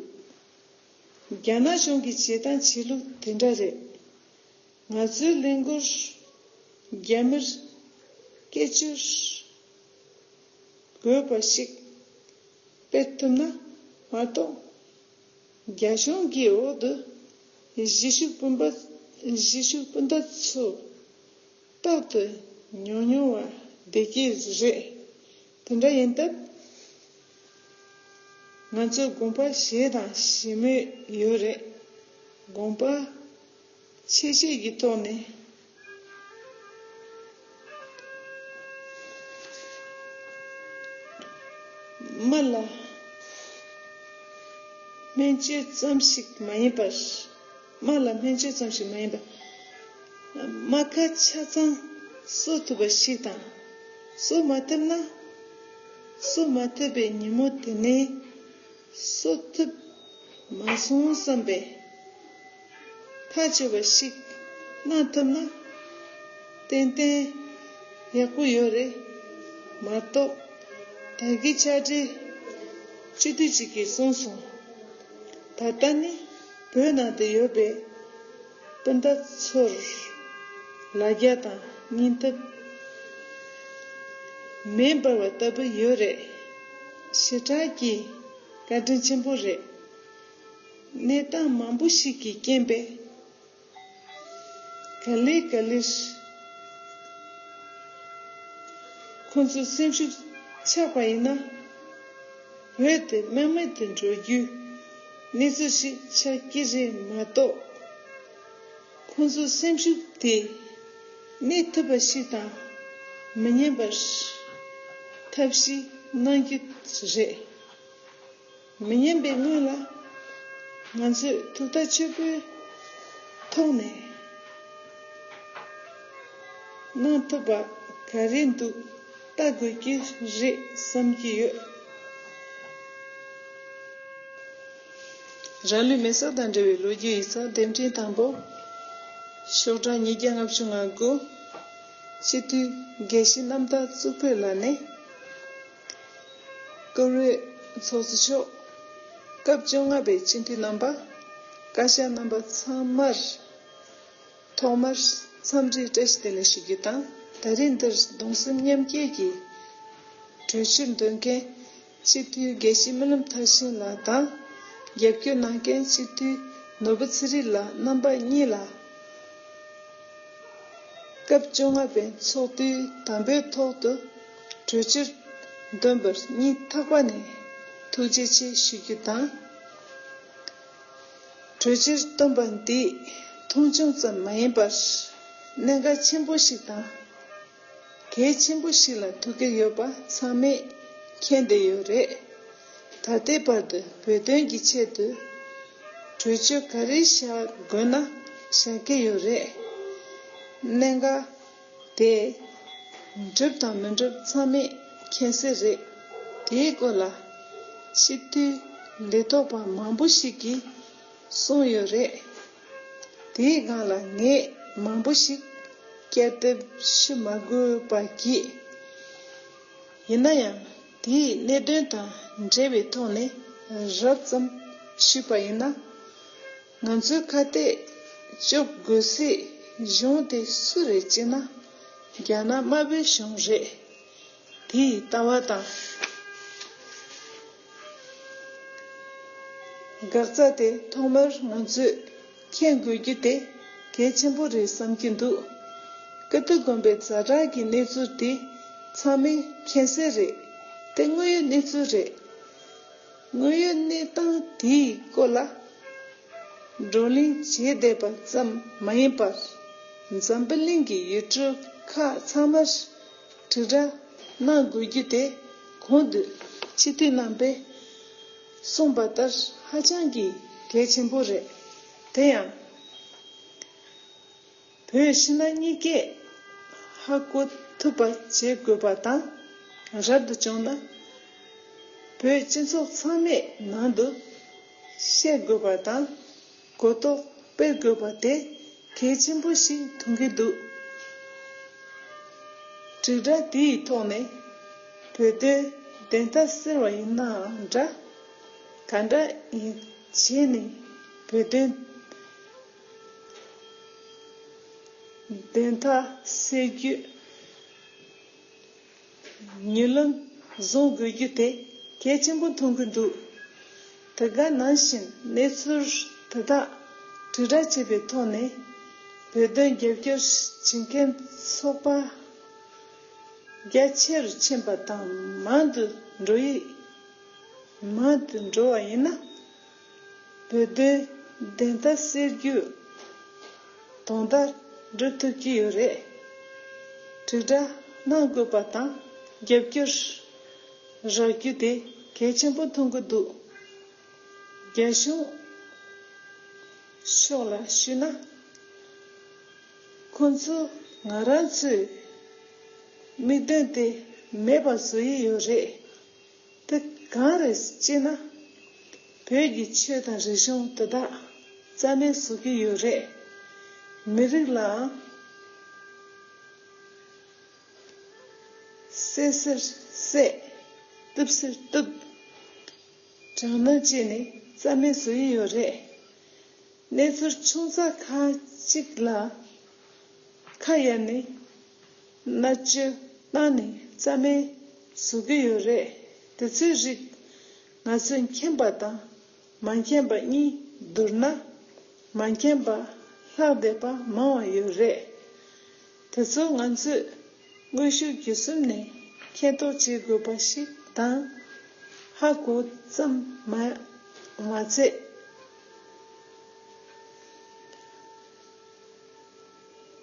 རྒྱ་ནག་གཞུང་གི་བྱེད་སྟངས་བྱེད་ལུགས་དེ་འདྲ་རེད། ང་ཚོའི་ལས་འགུལ་རྒྱ་མིར་སྐད་ཅོར་དགོས་པ་ཞིག་སྤེལ་ཐུབ་ན་མ་གཏོགས། རྒྱ་གཞུང་གི་འོག་ཏུ་གཞིས་བཞུགས་སྤུན་པ་གཞིས་བཞུགས་སྤུན་ཟླ་ཚོ་རྟག་ཏུ་ཉུང་ཉུང་བ་བསྡད་ཀྱི་རེད། དེ་འདྲ་ཡིན་སྟབས། ང་ཚོས་དགོངས་པ་བཞེས་དང་བཞེས་མུས་ཡོད་རེད། དགོངས་པ་ཆེ་བཞེས་ཀྱི་ཐོག་ནས། མི་ལ་སྨན་བཅོས་ཙམ་ཞིག་མ་ཡིན་པར། མི་ལ་སྨན་བཅོས་ཙམ་ཞིག་མ་ཡིན་པར། རྨ་ཁ་ཆ་ཚང་གསོ་ཐུབ་པ་ཞིག་དང་། གསོ་མ་ཐུབ་ན། གསོ་མ་ཐུབ་པའི་ཉིན་མོ་དེ་ནས་གསོ་ཐུབ་མ་སོང་བསམ་པའི་ཐག་ཆོད་པ་ཞིག་གནང་ཐུབ་ན་ཏན་ཏན་ཡག་པོ་ཡོད་རེད་མ་གཏོགས། ད་གིན་ཕྱག་སྦྲེལ་སྤྱི་འཐུས་གཅིག་གིས་གསུངས་སོང་། ད་ལྟ་ནི་བོད་ནང་དུ་ཡོད་པའི་སྤུན་ཟླ་ཚོར་ལ་རྒྱ་དང་སྙིང་སྟོབས་མེ་འབར་བ་ལྟ་བུ་ཡོད་རེད། ཞེ་དྲག་གི་བཀའ་དྲིན་ཆེན་པོ་རེད། གནས་སྟངས་མང་པོ་ཞིག་གི་རྐྱེན་པས། ག་ལེ་ག་ལེར་ཁོང་ཚོའི་སེམས་ཤུགས་ཆག་པ་ཡིན་ན། བོད་དེ་རྨེག་མེད་དུ་འགྲོ་རྒྱུའི་གནས་ཚུལ་ཞིག་ཆགས་ཀྱི་རེད་མ་གཏོགས། ཁོང་ཚོའི་སེམས་ཤུགས་དེ་གནས་ཐུབ་པ་ཞིག་དང་མི་ཉན་པར་ཐབས་ཤེས་གནང་རྒྱུ་རེད། མི་ཉན་པའི་སྔོན་ལ་ང་ཚོས་ཐུགས་ཐག་ཆོད་པོའི་ཐོག་ནས་གནང་ཐུབ་པ་ག་རེ་འདུག་ལྟ་དགོས་ཀྱི་རེད་བསམ་གྱི་ཡོད། རང་ལུས་མེ་སྲེག་དང་འབྲེལ་བའི་ལོ་རྒྱུས་ཡིག་ཚགས་དེབ་ཕྲེང་དང་པོ། ཤོག་གྲངས་ཉིས་བརྒྱ་ལྔ་བཅུ་ང་དགུ། སྤྱི་འཐུས་དགེ་བཤེས་རྣམ་དག་གཙུག་ཕུད་ལགས་ནས། བཀུར་འོས་ཚོགས་གཙོ་མཆོག་སྐབས་བཅོ་ལྔ་པའི་སྤྱི་འཐུས་རྣམ་པ། བཀའ་ཤག་རྣམ་པ་ཚང་མར། ཐོག་མར་འཚམས་འདྲི་བཀྲ་ཤིས་བདེ་ལེགས་ཞུ་རྒྱུ་དང་། ད་རིང་འདིར་གདུང་སེམས་མཉམ་སྐྱེད་ཀྱི་གྲོས་ཆོད་འདོན་མཁན་སྤྱི་འཐུས་དགེ་བཤེས་སྨོན་ལམ་མཐར་ཕྱིན་ལགས་དང་། རྒྱབ་སྐྱོར་གནང་མཁན་སྤྱི་འཐུས་ནོར་བུ་ཚེ་རིང་ལགས་རྣམ་པ་གཉིས་ལ། སྐབས་བཅོ་ལྔ་པའི་ཚོགས་དུས་དང་པོའི་ཐོག་ཏུ་གྲོས་ཆོད་འདོན་པར་སྙིང་ཐག་པ་ནས་ཐུགས་རྗེ་ཆེ་ཞུ་རྒྱུ་དང་། གྲོས་ཆོད་བཏོན་པ་འདིས་མཐོང་ཆུང་ཙམ་མ་ཡིན་པར་གནད་འགག་ཆེན་པོ་ཞིག་དང་། གལ་ཆེན་པོ་ཞིག་ལ་ཐུག་གི་ཡོད་པ་ཚང་མས་མཁྱེན་བསྡད་ཡོད་རེད། ད་ལྟའི་བར་དུ་བོད་དོན་གྱི་ཆེད་དུ་གྲོས་ཆོད་ག་རེ་བཞག་དགོས་ན་བཞག་གི་ཡོད་རེད། གནད་འགག་དེ་འགྲུབ་དང་མི་འགྲུབ་ཚང་མས་མཁྱེན་གསལ་རེད། དེའི་སྐོར་ལ་སྤྱི་འཐུས་ལས་ཐོག་པ་མང་པོ་ཞིག་གིས་གསུངས་ཡོད་རེད། དེའི་སྒང་ལ་ངས་མང་པོ་ཞིག་བསྐྱར་ཟློས་ཞུ་མ་དགོས་པ་གྱིས། ཡིན་ན་ཡང་དེའི་གནད་དོན་དང་འབྲེལ་བའི་ཐོག་ནས་རོབ་ཙམ་ཞུས་པ་ཡིན་ན། ང་ཚོའི་ཁ་གཏད་གཅོག་དགོས་སའི་གཞུང་དེ་སུ་རེད་ཅེ་ན། རྒྱ་ནག་དམར་པོའི་གཞུང་རེད། དེའི་ལྟ་བ་དང་། འགག་རྩ་དེ་ཐོག་མར་ང་ཚོས་ མཁྱེན་དགོས་རྒྱུ་དེ་གལ་ཆེན་པོ་རེད་བསམ་གྱི་འདུག། ཀིརྟི་དགོན་པའི་ཛ་དྲག་གི་གནས་ཚུལ་དེ་ཚང་མས་མཁྱེན་གསལ་རེད། དེ་དངོས་ཡོད་གནས་ཚུལ་རེད། དངོས་ཡོད་གནས་སྟངས་དེའི་སྐོར་ལ་བགྲོ་གླེང་བྱས་བསྡད་པ་ཙམ་མ་ཡིན་པར། འཛམ་བུ་གླིང་གི་ཡུལ་གྲུ་ཁག་ཚང་མར་དྲིལ་བསྒྲགས་གནང་དགོས་རྒྱུ་དེ་གོང་དུ་སྤྱི་འཐུས་རྣམ་པས་གསུངས་པ་ལྟར་ཧ་ཅང་གི་གལ་ཆེན་པོ་རེད། དེ་ཡང་། བོད་ཕྱི་ནང་གཉིས་ཀས་ཧ་གོ་ཐུབ་པ་བྱེད་དགོས་པ་དང་། རབ་ཏུ་བྱུང་ན་བོད་སྤྱི་ཚོགས་ཚང་མའི་ནང་དུ་བཤད་དགོས་པ་དང་། གོ་རྟོགས་སྤེལ་དགོས་པ་དེ་གལ་ཆེན་པོ་ཞིག་མཐོང་གི་འདུག། དྲིལ་བསྒྲགས་དེའི་ཐོག་ནས་བོད་དོན་བདེན་མཐའ་གསལ་བ་ཡིན་ནའང་འདྲ། ག་འདྲ་ཡིན་བྱས་ནས་བོད་དོན་བདེན་མཐའ་གསལ་རྒྱུ། མྱུར་ལམ་བཟུང་དགོས་རྒྱུ་དེ་གལ་ཆེན་པོ་མཐོང་གི་འདུག། དེ་ག་ནང་བཞིན་གནས་ཚུལ་དེ་དག་དྲིལ་བསྒྲགས་བྱས་པའི་ཐོག་ནས་བོད་དོན་རྒྱབ་སྐྱོར་བྱེད་མཁན་ཚོགས་པ་རྒྱ་ཆེ་རུ་ཕྱིན་པ་དང་མང་དུ་འགྲོ་ཡི། མང་དུ་འགྲོ་བ་ཡིན་ན། བོད་དོན་བདེན་མཐའ་གསལ་རྒྱུ་དོན་དག་འགྲུབ་ཐུབ་ཀྱི་ཡོད་རེད། དྲིལ་བསྒྲགས་གནང་དགོས་པ་དང་རྒྱབ་སྐྱོར་རག་རྒྱུ་དེ་གལ་ཆེན་པོ་མཐོང་གི་འདུག། རྒྱ་གཞུང་ཕྱོགས་ལ་ཞུས་ན། ཁོང་ཚོ་ང་རང་ཚོའི་དམིགས་དོན་དེ་མེད་པ་བཟོ་ཡི་ཡོད་རེད། དེ་གང་རེད་ཅེ་ན། བོད་ཀྱི་ཆོས་དང་རིག་གཞུང་དེ་དག་རྩ་མེད་བཟོ་གི་ཡོད་རེད། མི་རིགས་ལའང་བསད་ཟེར་བསད། གཏུབ་ཟེར་གཏུབ། དྲག་གནོན་བྱས་ནས་རྩ་མེད་བཟོ་ཡི་ཡོད་རེད། གནས་ཚུལ་ཆུང་ཙག་ཁག་ཅིག་ལ་ཁ་གཡར་ནས་མནར་གཅོད་བཏང་ནས་རྩ་མེད་བཟོ་གི་ཡོད་རེད། དེ་ཚོའི་རིགས་ང་ཚོས་མཁྱེན་པ་དང་མ་མཁྱེན་པ་གཉིས་བསྡུར་ན། མ་མཁྱེན་པ་ལྷག་བསྡད་པ་མང་བ་ཡོད་རེད། དེ་ཚོ་ང་ཚོས་དངོས་ཤུགས་བརྒྱུད་གསུམ་ནས་མཁྱེན་རྟོགས་བྱེད་དགོས་པ་ཞིག་དང་། ཧ་གོ་ཙམ་མ་མ་ཚད།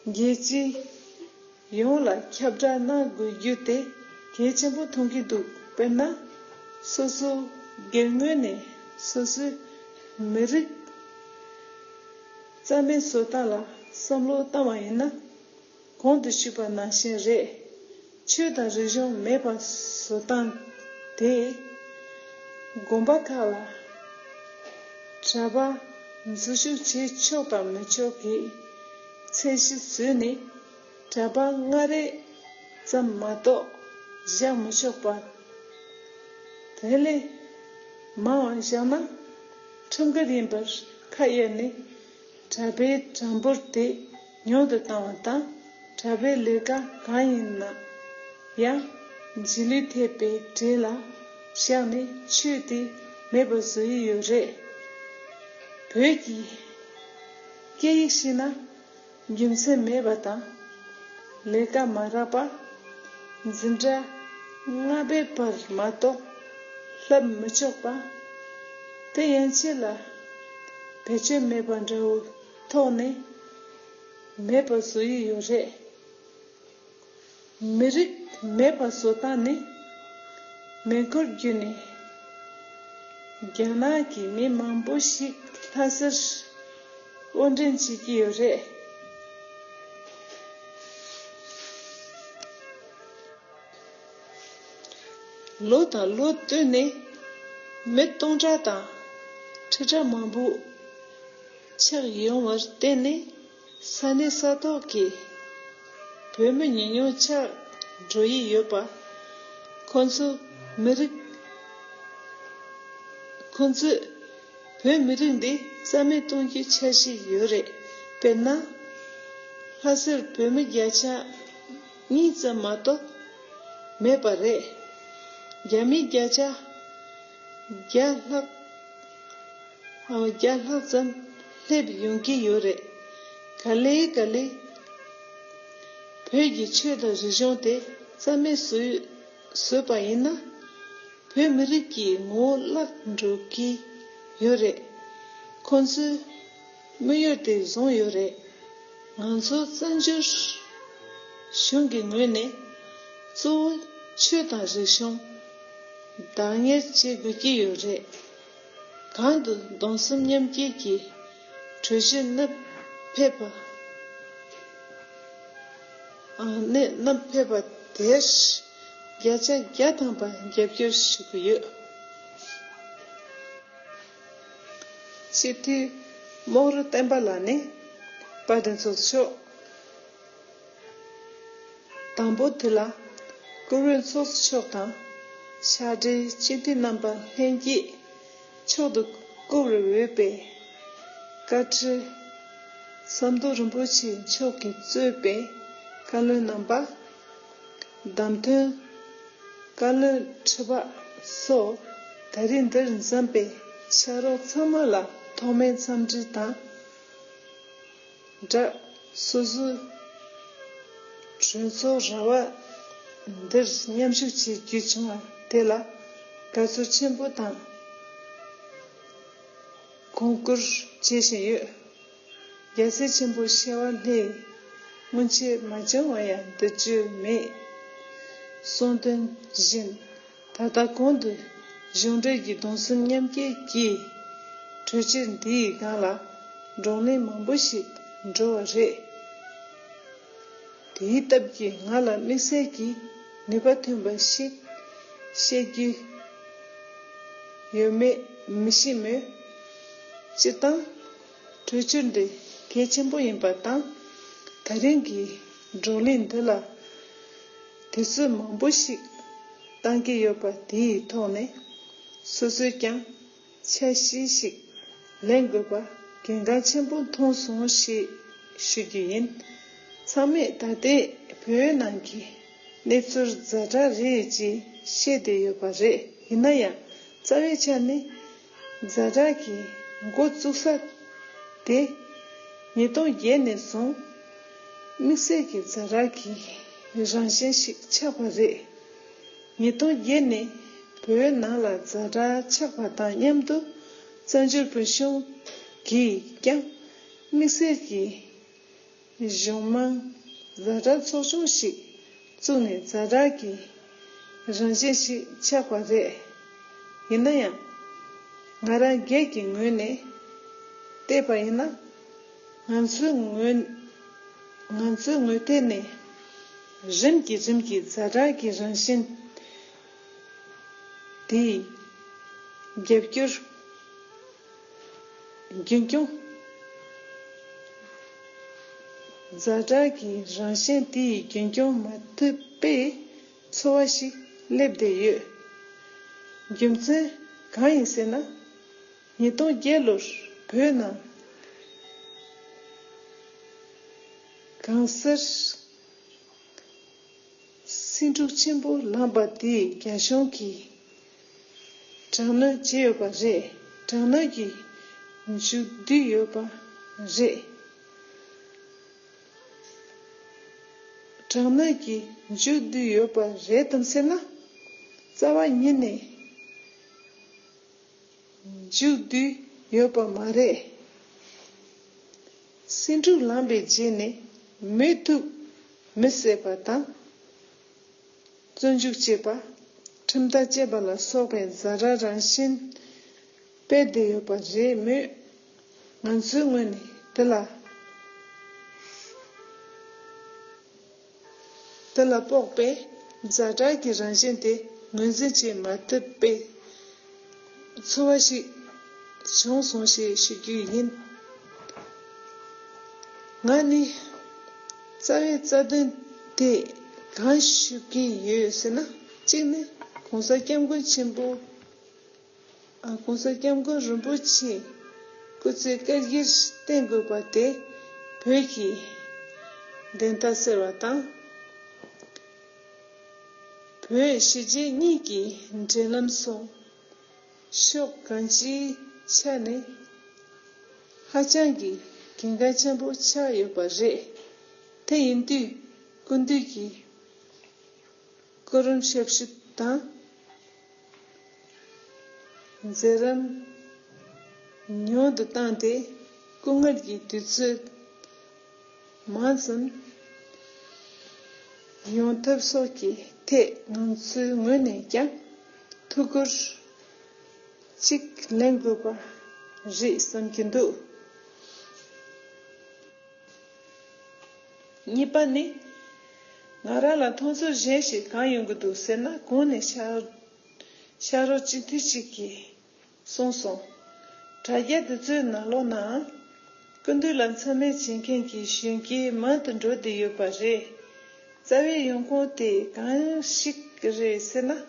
རྒྱལ་སྤྱི་ཡོངས་ལ་ཁྱབ་བསྒྲགས་གནང་དགོས་རྒྱུ་དེ་གལ་ཆེན་པོ་མཐོང་གི་འདུག། དཔེར་ན། སོ་སོ་སྒེར་ངོས་ནས་སོ་སོའི་མི་རིགས་རྩ་མེད་བཟོ་སྟངས་ལ་བསམ་བློ་བཏང་བ་ཡིན་ན། གོང་དུ་ཞུས་པ་ནང་བཞིན་རེད། ཆོས་དང་རིག་གཞུང་མེད་པ་བཟོ་སྟངས་དེས་དགོན་པ་ཁག་ལ་གྲྭ་པ་འཛུལ་ཞུགས་བྱེད་ཆོག་དང་མི་ཆོག་གི་ཚད་གཞི་བཟོས་ནས། གྲྭ་པ་ལྔ་རེ་ཙམ་མ་གཏོགས་བཞག་མི་ཆོག་པ། དེ་ལས་མང་བ་བཞག་ན་ཁྲིམས་འགལ་ཡིན་པར་ཁ་གཡར་ནས། གྲྭ་པའི་གྲངས་འབོར་དེ་ཉུང་དུ་བཏང་བ་དང་། གྲྭ་པའི་ལས་ཀ་གང་ཡིན་ན་ཡང་རྗེས་ལུས་ཐེབས་པའི་གྲས་ལ་བཞག་ནས་ཆོས་དེ་མེད་པར་བཟོ་ཡི་ཡོད་རེད། བོད་ཀྱི་སྐད་ཡིག་ཤེས་ན་རྒྱུ་མཚན་མེད་པ་དང་། ལས་ཀ་མ་རག་པ། འཛིན་གྲྭ་ལྔ་པའི་བར་མ་གཏོགས་བསླབ་མི་ཆོག་པ། དེ་ཡན་ཆད་ལ་བེད་སྤྱོད་མེད་པ་འདྲ་བོའི་ཐོག་ནས་མེད་པ་བཟོ་ཡི་ཡོད་རེད། མི་རིགས་མེད་པ་བཟོ་སྟངས་ནི་མེ་འཁོར་བརྒྱུད་ནས་རྒྱ་ནག་གི་མི་མང་པོ་ཞིག་ལྷ་སར་དབོར་འདྲེན་བྱེད་ཀྱི་ཡོད་རེད། ལོ་དང་ལོ་བསྟུད་ནས་མི་སྟོང་ཕྲག་དང་ཁྲི་ཕྲག་མང་པོ་ཆགས་ཡོང་བར་བརྟེན་ནས། ས་གནས་ས་ཐོག་གི་བོད་མི་ཉུང་ཉུང་ཆགས་འགྲོ་ཡི་ཡོད་པ། ཁོང་ཚོ་མི་རིགས། ཁོང་ཚོས་བོད་མི་རིགས་འདི་རྩ་མེད་གཏོང་རྒྱུའི་འཆར་གཞི་ཡོད་རེད། དཔེར་ན། ལྷ་སར་བོད་མི་བརྒྱ་ཆ་གཉིས་ཙམ་མ་གཏོགས་མེད་པ་རེད། རྒྱ་མི་བརྒྱ་ཆ་བརྒྱ་ལྷག་བརྒྱ་ལྷག་ཙམ། སླེབས་ཡོང་གི་ཡོད་རེད། ག་ལེ་ག་ལེ། བོད་ཀྱི་ཆོས་དང་རིག་གཞུང་དེ་རྩ་མེད་བཟོས་བཟོས་པ་ཡིན་ན། བོད་མི་རིགས་ཀྱི་ངོ་བོ་བརླག་འགྲོ་གི་ཡོད་རེད། ཁོང་ཚོས་དམིགས་ཡུལ་དེ་བཟུང་ཡོད་རེད། ང་ཚོ་བཙན་བྱོལ་གཞུང་གི་ངོས་ནས་གཙོ་བོ་ཆོས་དང་རིག་གཞུང་བདག་གཉེར་བྱེད་དགོས་ཀྱི་ཡོད་རེད། གང་དུ་སྡོམ་གསུམ་མཉམ་སྐྱེད་ཀྱི་གྲོས་ཆོད་མནའ་ཕེབས་པ། ཨ་ནི་མནའ་ཕེབས་པ་དེར་བརྒྱ་ཆ་བརྒྱ་ཐམ་པ་རྒྱབ་སྐྱོར་ཞུ་གི་ཡོད། སྤྱི་འཐུས་རྨོག་རུ་བསྟན་པ་ལགས་ནས་དཔལ་ལྡན་ཚོགས་གཙོ་མཆོག་དང་པོ་དེ་ལ་བཀུར་འོས་ཚོགས་གཙོ་མཆོག་དང་ཕྱག་སྦྲེལ་སྤྱི་འཐུས་རྣམ་པ་ལྷན་རྒྱས་མཆོག་ཏུ་བཀུར་འོས་པའི་བཀའ་ཁྲི་ཟམ་གདོང་རིན་པོ་ཆེ་མཆོག་གིས་གཙོས་པའི་བཀའ་བློན་རྣམ་པ། བདམས་ཐོན་བཀའ་བློན་ཁྲི་པ་སོགས་ད་རེས་འདིར་འཛོམས་པའི་ཕྱག་རོགས་ཚང་མ་ལ་ཐོག་མའི་འཚམས་འདྲི་དང་སྦྲགས། སོ་སོའི་གྲོས་ཚོགས་ར་བ་འདིར་མཉམ་ཞུགས་བྱེད་རྒྱུ་བྱུང་བ་དེ་ལ་དགའ་ཚོར་ཆེན་པོ་དང་། གོང་བཀུར་བྱེད་བཞིན་ཡོད། རྒྱལ་སྲས་ཆེན་པོ་ཞི་བ་ལྷས། སྔོན་ཆད་མ་བྱུང་བ་ཡང་འདིར་བརྗོད་མེད། གསུངས་དོན་བཞིན། ད་ལྟ་གོང་དུ་གཞུང་འབྲེལ་གྱི་སྡོམ་གསུམ་མཉམ་སྐྱེད་ཀྱི་གྲོས་ཆོད་འདིའི་སྒང་ལ་བགྲོ་གླེང་མང་པོ་ཞིག་འགྲོ་བ་རེད། དེའི་སྟབས་ཀྱིས་ང་ལ་དམིགས་བསལ་གྱི་ནུས་པ་ཐོན་པ་ཞིག་བཤད་རྒྱུ་ཡོད་མེད་མི་ཤེས་མོད། སྤྱིར་བཏང་གྲོས་ཆོད་འདི་གལ་ཆེན་པོ་ཡིན་པ་དང་། ད་རིང་གི་བགྲོ་གླེང་འདི་ལ་དུས་ཚོད་མང་པོ་ཞིག་བཏང་གི་ཡོད་པ་དེའི་ཐོག་ནས་སོ་སོས་ཀྱང་ཆ་ཤས་ཤིག་ལེན་དགོས་པ་གལ་འགངས་ཆེན་པོ་མཐོང་སོང་ཞེས་ཞུ་རྒྱུ་ཡིན། ཚང་མས་ད་ལྟའི་བོད་ནང་གི་གནས་ཚུལ་ཛ་དྲག་རེད་ཅེས་བཤད་བསྡད་ཡོད་པ་རེད། ཡིན་ན་ཡང་རྩ་བའི་ཆ་ནས་ཛ་དྲག་གི་འགོ་བཙུགས་ས་དེ་ཉིས་སྟོང་བརྒྱད་ནས་བཟུང་དམིགས་བསལ་གྱི་ཛ་དྲག་གི་རང་བཞིན་ཞིག་ཆགས་པ་རེད། ཉིས་སྟོང་བརྒྱད་ནས་བོད་ནང་ལ་ཛ་དྲག་ཆགས་པ་དང་མཉམ་དུ་བཙན་བྱོལ་བོད་གཞུང་གིས་ཀྱང་དམིགས་བསལ་གྱི་གཞུང་མང་ཛ་དྲག་ཚོགས་ཆུང་ཞིག་བཙུགས་ནས་ཛ་དྲག་གི་རང་བཞིན་ཞིག་ཆགས་པ་རེད། ཡིན་ན་ཡང་། ང་རང་སྒེར་གྱི་ངོས་ནས་བལྟས་པ་ཡིན་ན། ང་ཚོའི་ངོས་ང་ཚོའི་ངོས་ཐད་ནས་རིམ་གྱིས་རིམ་གྱིས་ཛ་དྲག་གི་རང་བཞིན་དེའི་རྒྱབ་སྐྱོར་རྒྱུན་སྐྱོང་། ཛ་དྲག་གི་རང་བཞིན་དེའི་རྒྱུན་སྐྱོང་མ་ཐུབ་པའི་ཚོར་བ་ཞིག་སླེབས་བསྡད་ཡོད། རྒྱུ་མཚན་གང་ཡིན་ཟེར་ན། ཉིས་སྟོང་བརྒྱད་ལོར་བོད་ནང་གང་སར་སེང་འབྲུག་ཆེན་པོ་ལངས་པ་དེས་རྒྱ་གཞུང་གིས་དྲག་གནོན་བྱས་ཡོད་པ་རེད། དྲག་གནོན་གྱི་མཇུག་བསྡུས་ཡོད་པ་རེད། དྲག་གནོན་གྱི་མཇུག་བསྡུས་ཡོད་པ་རེད་དམ་ཟེར་ན། རྩ་བ་ཉིད་ནས་མཇུག་བསྡུས་ཡོད་པ་མ་རེད། སེང་འབྲུག་ལངས་པའི་རྗེས་ནས་མུ་མཐུད་མི་བསད་པ་དང་། བཙོན་འཇུག་བྱས་པ། ཁྲིམས་ཐག་བཅད་པ་ལ་སོགས་པའི་ཛ་དྲག་རང་བཞིན་སྤེལ་བསྡད་ཡོད་པ་རེད་མོད། ང་ཚོའི་ངོས་ནས་དེ་ལ། དེ་ལ་དཔག་པའི་ཛ་དྲག་གི་རང་བཞིན་དེ་ངོས་འཛིན་བྱེད་མ་ཐུབ་པའི་ཚོར་བ་ཞིག་བྱུང་སོང་ཞེས་ཞུ་རྒྱུ་ཡིན། ང་ནི་རྩ་བའི་རྩ་དོན་དེ་གང་ཞུ་གི་ཡོད་ཟེར་ན། གཅིག་ནི་༸གོང་ས་༸སྐྱབས་མགོན་ཆེན་པོ། ༸གོང་ས་༸སྐྱབས་མགོན་རིན་པོ་ཆེ་སྐུ་ཚེ་བསྐལ་བརྒྱར་བརྟན་དགོས་པ་དེ་བོད་ཀྱི་བདེན་མཐའ་གསལ་བ་དང་། བོད་གཞིས་བྱེས་གཉིས་ཀྱི་འབྲེལ་ལམ་སོགས་ཕྱོགས་གང་ཅིའི་ཆ་ནས་ ཧ་ཅང་གི་གལ་འགངས་ཆེན་པོ་ཆགས་ཡོད་པ་རེད། དེ་ཡིན་དུས་སྐུ་མདུན་གྱིས་སྐུ་རིམ་ཞབས་ཞུ་དང་མཛད་རིམ་ཉུང་དུ་བཏང་སྟེ་སྐུ་ངལ་གྱི་དུས་ཚོད་མང་ཙམ་ཡོང་ཐབས་སོགས་ཀྱི་ཐད་ང་ཚོའི་ངོས་ནས་ཀྱང་ཐུགས་ཁུར་གཅིག་ལེན་དགོས་པ་རེད་བསམ་གྱི་འདུག་གཉིས་པ་ནི། ང་རང་ལ་མཐོང་ཚུལ་གཞན་ཞིག་གང་ཡོང་གི་འདུག་ཟེར་ན། གོང་ནས་ཤ་ཤ་རོགས་གཅིག་མཐུན་གཅིག་གིས་གསུངས་སོང་། དྲ་རྒྱ་དེ་ཚོའི་ནང་ལོགས་ནའང་སྐུ་མདུན་ལ་མཚན་སྨད་བྱེད་མཁན་གྱི་གཞོན་སྐྱེས་མང་དུ་འགྲོ་བསྡད་ཡོད་པ་རེད། རྩ་བའི་ཡོང་ཁུངས་དེ་གང་ཞིག་རེད་ཟེར་ན།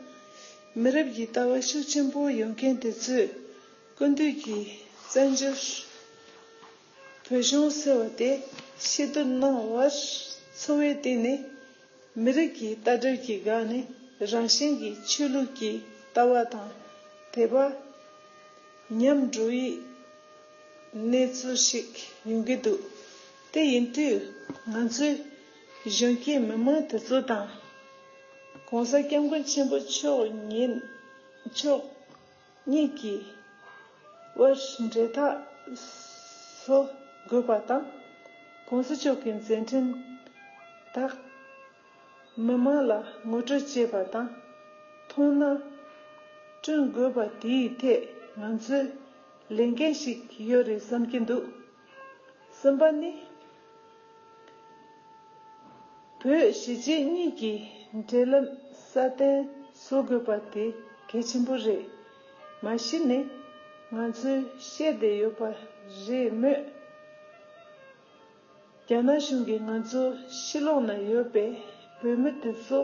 མི་རབས་ཀྱི་ལྟ་བ་ཤུགས་ཆེན་པོ་ཡོད་མཁན་དེ་ཚོས་སྐུ་མདུན་གྱི་བཙན་བྱོལ་བོད་གཞུང་ཟེར་བ་དེ་ཕྱིར་བསྡུ་གནང་བར་འཚོ་བའི་སྟེང་ནས་མི་རིགས་ཀྱི་ལྟ་གྲུབ་ཀྱི་སྒང་ནས་རང་བཞིན་གྱི་ཆོས་ལུགས་ཀྱི་ལྟ་བ་དང་དད་པ་ཉམས་འགྲོ་བའི་གནས་ཚུལ་ཞིག་ཡོང་གི་འདུག་དེ་ཡིན་དུས་ང་ཚོའི་གཞོན་སྐྱེས་མི་མང་དེ་ཚོ་དང་༸གོང་ས་༸སྐྱབས་མགོན་ཆེན་པོ་མཆོག་ཉིད་མཆོག་གཉིས་ཀྱི་དབར་འབྲེལ་ཐག་བཟོ་དགོས་པ་དང་། ༸གོང་ས་མཆོག་གི་མཛད་འཕྲིན་དག་མི་མང་ལ་ངོ་སྤྲོད་བྱེད་པ་དང་མཐོང་སྣང་བསྐྲུན་དགོས་པ་དེའི་ཐད་ང་ཚོའི་ལས་འགན་ཞིག་ཡོད་རེད་བསམ་གྱི་འདུག་གསུམ་པ་ནི། བོད་གཞིས་བྱེས་གཉིས་ཀྱི་འབྲེལ་ལམ་སྲ་བརྟན་བཟོ་དགོས་པ་དེ་གལ་ཆེན་པོ་རེད། མ་གཞི་ནས་ང་ཚོས་བཤད་བསྡད་ཡོད་པ་རེད་མོད། རྒྱ་ནག་གཞུང་གིས་ང་ཚོ་ཕྱི་ལོགས་ན་ཡོད་པའི་བོད་མི་དེ་ཚོ་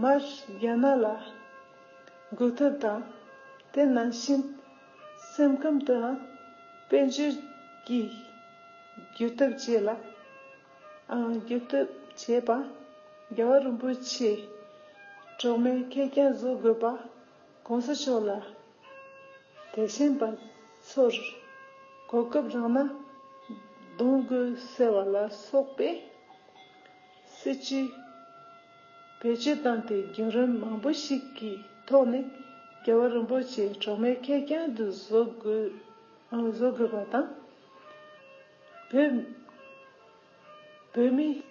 མར་རྒྱ་ནག་ལ་འགུག་ཐབས་དང་། དེ་ནང་བཞིན་སེམས་ཁམས་དང་དཔལ་འབྱོར་གྱི་བསྒྱུར་ཐབས་བཅས་ལ། ཨང་། བསྒྱུར་ཐབས་བྱེད་པ། རྒྱལ་བ་རིན་པོ་ཆེ་གྲོགས་མོལ་ཁེར་རྐྱང་བཟོ་དགོས་པ། ༸གོང་ས་མཆོག་ལ་དད་ཞེན་པ་ཚོར་གོ་སྐབས་རག་ན་གདོང་དགོས་ཟེར་བ་ལ་སོགས་པའི་སྲིད་ཇུས་བེད་སྤྱོད་བཏང་སྟེ་བརྒྱུད་རིམ་མང་པོ་ཞིག་གི་ཐོག་ནས་རྒྱལ་བ་རིན་པོ་ཆེ་གྲོགས་མོལ་ཁེར་རྐྱང་དུ་བཟོ་དགོས་བཟོ་དགོས་པ་དང་། བོད་བོད་མི་